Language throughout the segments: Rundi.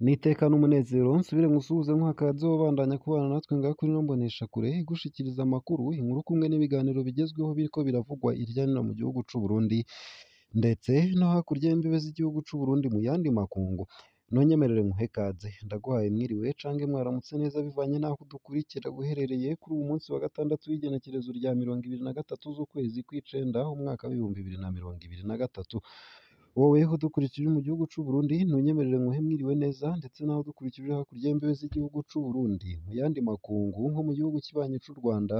N'iteka n'umunezero nsubire nkusuhuze nkuha akaze wobandanya kubana natwe ngaha kuri ino mboneshakure igushikiriza amakuru, inkuru kumwe n'ibiganiro bigezweho biriko biravugwa irya nino mu gihugu c'Uburundi ndetse no hakurya y'imbibe z'igihugu c'Uburundi mu yandi makungu. Ntunyemerere nkuhe kaze, ndaguhaye mwiriwe canke mwaramutse neza bivanye n'aho udukurikira uherereye kuri uwu munsi wa gatandatu w'igenekerezo rya 23 z'ukwezi kw'icenda umwaka w'2023. Wowe udukurikira uri mu gihugu c'Uburundi ntunyemerere nkuhe mwiriwe neza ndetse naho udukurikira uri hakurya y'imbibe z'igihugu c'Uburundi mu yandi makungu nko mu gihugu kibanyi c'u Rwanda,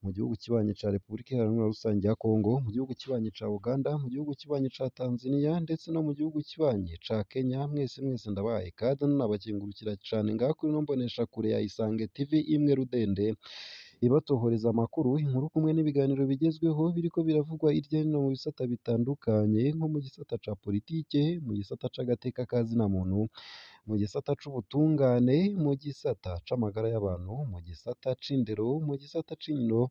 mu gihugu kibanyi ca Repubulika Iharanira Rusangi ya Kongo, mu gihugu kibanyi ca Uganda, mu gihugu kibanyi ca Tanzania ndetse no mu gihugu kibanyi ca Kenya, mwese mwese ndabahaye ikaze nanabakengurukira cane ngaha kuri ino mboneshakure ya Isange TV imwe rudende ibatohoreza amakuru, inkuru kumwe n'ibiganiro bigezweho biriko biravugwa irya nino mu bisata bitandukanye nko mu gisata ca politike, mu gisata c'agateka ka zina muntu, mu gisata c'ubutungane, mu gisata c'amagara y'abantu, mu gisata c'indero, mu gisata c'inkino,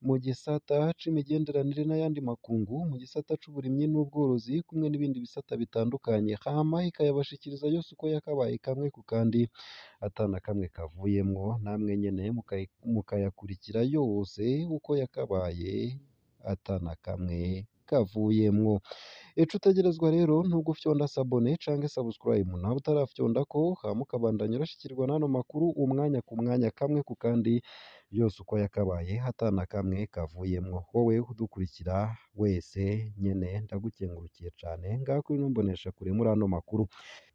mu gisata c'imigenderanire n'ayandi makungu, mu gisata c'uburimyi n'ubworozi kumwe n'ibindi bisata bitandukanye, hama ikayabashikiriza yose uko yakabaye kamwe ku kandi ata na kamwe kavuyemwo, namwe nyene mukayakurikira yose uko yakabaye ata na kamwe kavuyemwo. Ico utegerezwa rero n'ugufyonda s'abonner canke subscribe nawe utarafyondako hama ukabandanya urashikirwa n'ano makuru umwanya ku mwanya kamwe ku kandi yose uko yakabaye ata na kamwe kavuyemwo. Wowe udukurikira wese nyene ndagukengurukiye cane ngaha kuri ino mboneshakure muri ano makuru.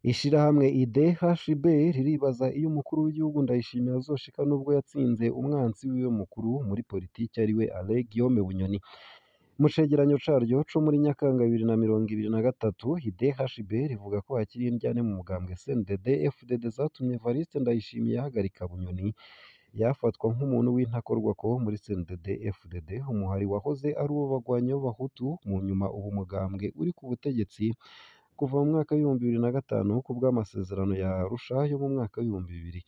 Ishirahamwe IDHB riribaza iyo umukuru w'igihugu Ndayishimiye azoshika nubwo yatsinze umwansi wiwe mukuru muri politiki ariwe Alain Guillaume Bunyoni. Mu cegeranyo caryo co muri Nyakanga 2023, IDHB rivuga ko hakiri indyane mu mugambwe CNDD FDD zatumye Evariste Ndayishimiye ahagarika Bunyoni yafatwa nk'umuntu w'intakorwako muri CNDD FDD, umuhari wahoze ari uw'abagwanyi b'Abahutu, mu nyuma uba umugambwe uri ku butegetsi kuva mu mwaka w'2005 kubw'amasezerano ya Arusha yo mu mwaka w'2000.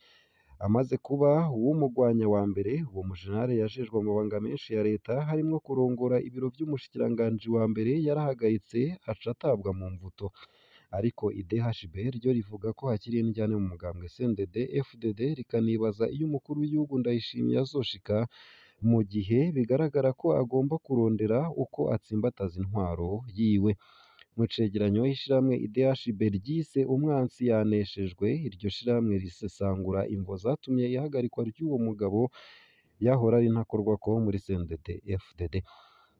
Amaze kuba uw'umugwanya wa mbere, uwo mujenerali yajejwe amabanga menshi ya leta harimwo kurongora ibiro vy'umushikiranganji wa mbere yarahagaritse aca atabwa mu mvuto. Ariko IDHB ryo rivuga ko hakiri indyane mu mugambwe CNDD FDD, rikanibaza iyo umukuru w'igihugu Ndayishimiye azoshika mu gihe bigaragara ko agomba kurondera uko atsimbataza intwaro yiwe. Mu cegeranyo ishirahamwe IDHB ryise umwansi yaneshejwe, iryo shirahamwe risesangura imvo zatumye ihagarikwa ry'uwo mugabo yahora ari intakorwako muri CNDD FDD.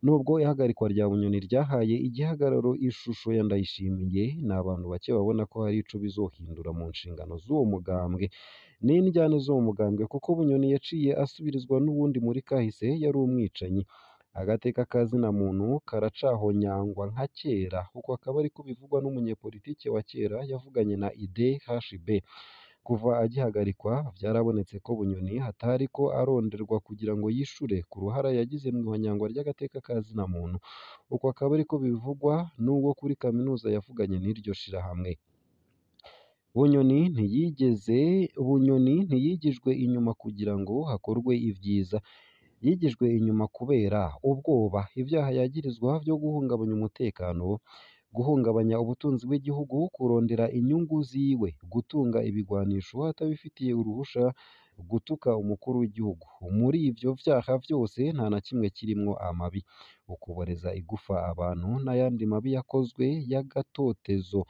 Nubwo ihagarikwa rya Bunyoni ryahaye igihagararo ishusho ya Ndayishimiye, ni abantu bake babona ko hari ico bizohindura mu nshingano z'uwo mugambwe n'indyane z'uwo mugambwe kuko Bunyoni yaciye asubirizwa n'uwundi muri kahise yari umwicanyi. Agateka ka zina muntu karacahonyangwa nka kera, uko akaba ariko bivugwa n'umunyepolitike wa kera yavuganye na IDHB. Kuva agihagarikwa vyarabonetse ko Bunyoni atariko aronderwa kugira ngo yishure ku ruhara yagize mw'ihonyangwa ry'agateka ka zina muntu. Uko akaba ariko bivugwa n'uwo kuri kaminuza yavuganye n'iryo shirahamwe. Bunyoni ntiyigijwe inyuma kugira ngo hakorwe ivyiza, yigijwe inyuma kubera ubwoba. Ivyaha yagirizwa vyo guhungabanya umutekano, guhungabanya ubutunzi bw'igihugu, kurondera inyungu ziwe, gutunga ibigwanisho atabifitiye uruhusha, gutuka umukuru w'igihugu. Muri ivyo vyaha vyose nta na kimwe kirimwo amabi, ukuboreza igufa abantu n'ayandi mabi yakozwe y'agatotezo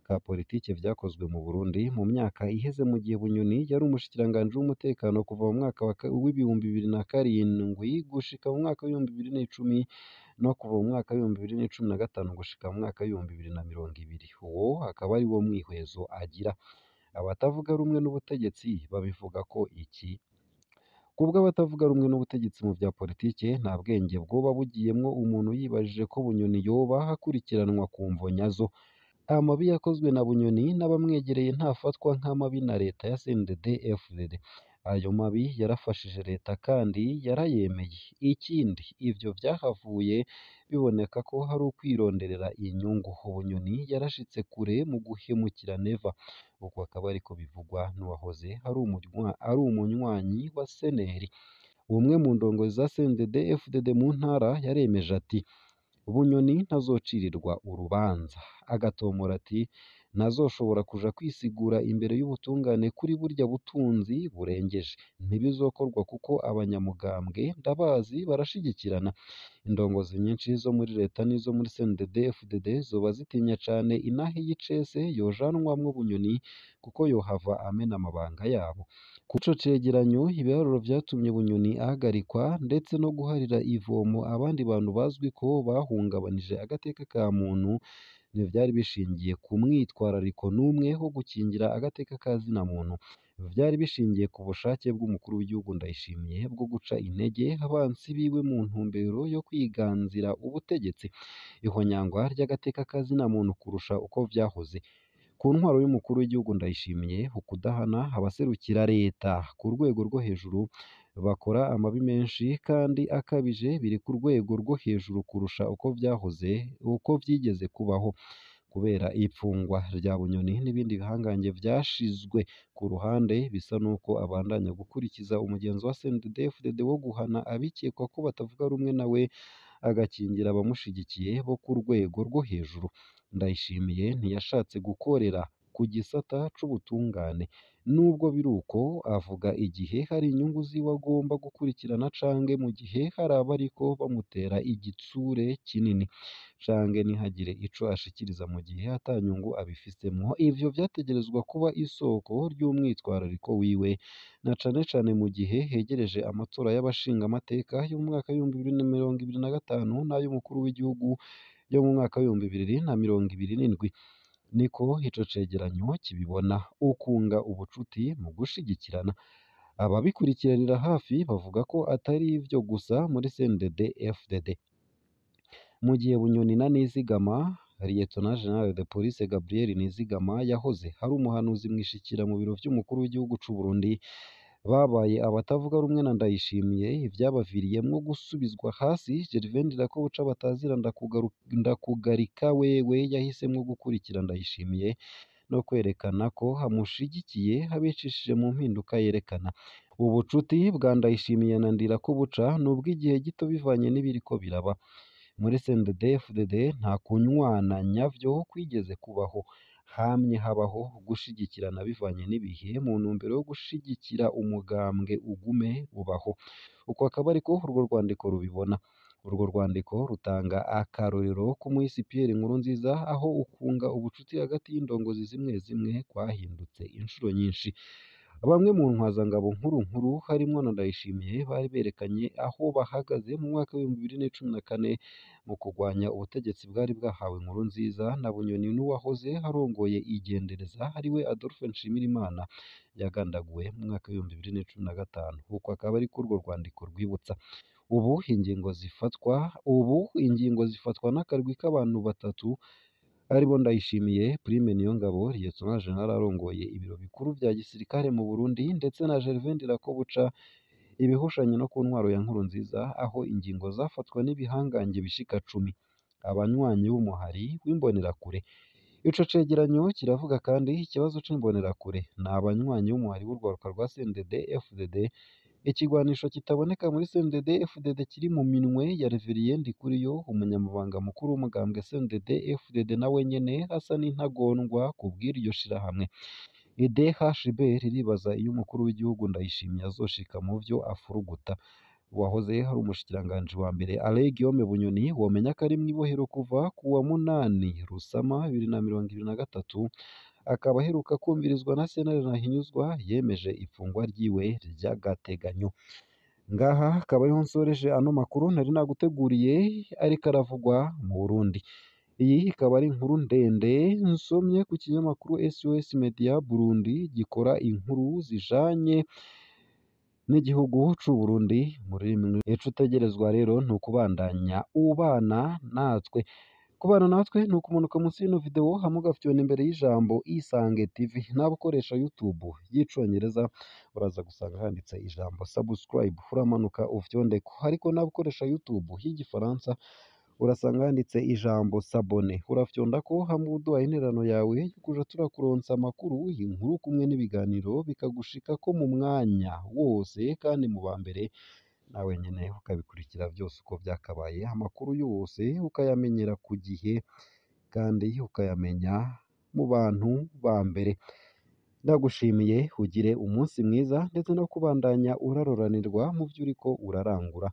ka politike vyakozwe mu Burundi mu myaka iheze mu gihe Bunyoni yari umushikiranganji w'umutekano kuva mu mwaka w'2007 gushika mu mwaka w'2010 no kuva mu mwaka w'2015 gushika mu mwaka w'2020. Uwo akaba ari wo mwihwezo agira. Abatavuga rumwe n'ubutegetsi babivugako iki? Kubw'abatavuga rumwe n'ubutegetsi mu vya politike, nta bwenge bwoba bugiyemwo umuntu yibajije ko Bunyoni yoba akurikiranwa ku mvo nyazo. Amabi yakozwe na Bunyoni n'abamwegereye ntafatwa nk'amabi na leta ya CNDD FDD. Ayo mabi yarafashije leta kandi yarayemeye. Ikindi ivyo vyahavuye biboneka ko hari ukwironderera inyungu. Bunyoni yarashitse kure mu guhemukira Neva. Uko akaba ariko bivugwa n'uwahoze ari umunywanyi wa Seneri. Umwe mu ndongozi za CNDD FDD mu ntara yaremeje ati: Bunyoni ntazocirirwa urubanza. Agatomora ati: Ntazoshobora kuja kwisigura imbere y'ubutungane kuri burya butunzi burengeje. Ntibizokorwa kuko abanyamugambwe ndabazi barashigikirana. Indongozi nyinshi zo muri leta n'izo muri CNDD-FDD zoba zitinya cane inahe y'icese yojanwamwo Bunyoni kuko yohava amena amabanga yabo. Kuco cegeranyo, ibiharuro vyatumye Bunyoni ahagarikwa ndetse no guharira ivomo abandi bantu bazwi ko bahungabanije agateka ka muntu ntivyari bishingiye ku mwitwarariko n'umwe wo gukingira agateka ka zina muntu. Vyari bishingiye ku bushake bw'umukuru w'igihugu Ndayishimiye bwo guca intege abansi biwe mu ntumbero yo kwiganzira ubutegetsi. Ihonyangwa ry'agateka ka zina muntu kurusha uko vyahoze. Ku ntwaro y'umukuru w'igihugu Ndayishimiye, ukudahana abaserukira leta ku rwego rwo hejuru bakora amabi menshi kandi akabije biri ku rwego rwo hejuru kurusha uko vyahoze, uko vyigeze kubaho. Kubera ipfungwa rya Bunyoni n'ibindi bihangange vyashizwe ku ruhande, bisa n'uko abandanya gukurikiza umugenzo wa CNDD-FDD wo guhana abikekwa ko batavuga rumwe nawe, agakingira abamushigikiye bo ku rwego rwo hejuru. Ndayishimiye ntiyashatse gukorera ku gisata c'ubutungane. Nubwo biruko, avuga igihe hari inyungu ziwe agomba gukurikirana canke mu gihe hari abariko bamutera igitsure kinini, canke ntihagire ico ashikiriza mu gihe ata nyungu abifisemwo. Ivyo vyategerezwa kuba isoko ry'umwitwarariko wiwe, na cane cane mu gihe hegereje amatora y'abashingamateka yo mu mwaka w'2025 n'ay'umukuru w'igihugu yo mu mwaka w'2027. Niko ico cegeranyo kibibona. Ukunga ubucuti mu gushigikirana. Ababikurikiranira hafi bavuga ko atari ivyo gusa muri CNDD-FDD. Mu gihe Bunyoni na Nizigama, Lieutenant General de Police Gabriel Nizigama yahoze ari umuhanuzi mwishikira mu biro vy'umukuru w'igihugu c'u Burundi, babaye abatavuga rumwe na Ndayishimiye, ivyabaviriyemwo gusubizwa hasi. Gervais Ndirakobuca batazira Ndakugarika wewe yahisemwo gukurikira Ndayishimiye no kwerekana ko amushigikiye abicishije mu mpinduka yerekana. Ubucuti bwa Ndayishimiye na Ndirakobuca ni ubw'igihe gito bivanye n'ibiriko biraba. Muri CNDD-FDD nta kunywana nyavyo kwigeze kubaho. Hamye habaho gushigikirana bivanye n'ibihe mu ntumbero yo gushigikira umugambwe ugume ubaho. Uko akaba ariko urwo rwandiko rubibona. Urwo rwandiko rutanga akarorero k'umuhisi Pierre Nkurunziza, aho ukunga ubucuti hagati y'indongozi zimwe zimwe kwahindutse inshuro nyinshi. Bamwe mu ntwazangabo nkuru nkuru harimwo na Ndayishimiye bari berekanye aho bahagaze mu mwaka w'2014 mu kurwanya ubutegetsi bwari bwahawe Nkurunziza na Bunyoni n'uwahoze arongoye igendereza ariwe Adolphe Nshimirimana yagandaguwe mu mwaka w'2015. Uko akaba ariko urwo rwandiko rwibutsa. Ubu ingingo zifatwa n'akarwi k'abantu batatu aribo Ndayishimiye, Prime Niyongabo, Lieutenant General arongoye ibiro bikuru vya gisirikare mu Burundi, ndetse na Gervais Ndirakobuca, ibihushanye no ku ntwaro ya Nkurunziza, aho ingingo zafatwa n'ibihangange bishika 10, abanywanyi b'umuhari w'imbonerakure. Ico cegeranyo kiravuga kandi ikibazo c'imbonerakure ni abanywanyi b'umuhari w'urwaruka rwa CNDD-FDD. Ikigwanisho kitaboneka muri CNDD-FDD kiri mu minwe ya Reverien Ndikuriyo, umunyamabanga mukuru w'umugambwe CNDD-FDD, nawe nyene asa n'intagondwa kubw'iryo shirahamwe. IDHB riribaza iyo umukuru w'igihugu Ndayishimiye azoshika mu vyo afuruguta. Uwahoze ari umushikiranganji wa mbere Alain Guillaume Bunyoni womenya ko ari mw'ibohero kuva kuwa 8 Rusama 2023, akaba aheruka kumvirizwa na sentare Ntahinyuzwa yemeje ifungwa ryiwe ry'agateganyo. Ngaha akaba ariho nsoreje ano makuru nari naguteguriye ariko aravugwa mu Burundi. Iyi ikaba ari inkuru ndende nsomye ku kinyamakuru SOS Media Burundi gikora inkuru zijanye n'igihugu c'u Burundi mu rurimi. Ico utegerezwa rero ni ukubandanya ubana natwe. Kubana natwe ni ukumanuka munsi y'ino video hamwe ugafyona imbere y'ijambo Isange TV. Nawe ukoresha YouTube y'icongereza uraza gusanga handitse ijambo subscribe, uramanuka ufyondeko. Ariko nawe ukoresha YouTube y'igifaransa urasanga handitse ijambo s'abonner, urafyondako hamwe uduha intererano yawe yo kuja turakuronsa amakuru, inkuru kumwe n'ibiganiro bikagushikako mu mwanya wose kandi mu ba mbere, nawe nyene ukabikurikira vyose uko vyakabaye, amakuru yose ukayamenyera ku gihe kandi ukayamenya mu bantu ba mbere. Ndagushimiye, ugire umunsi mwiza ndetse no kubandanya uraroranirwa mu vyo uriko urarangura.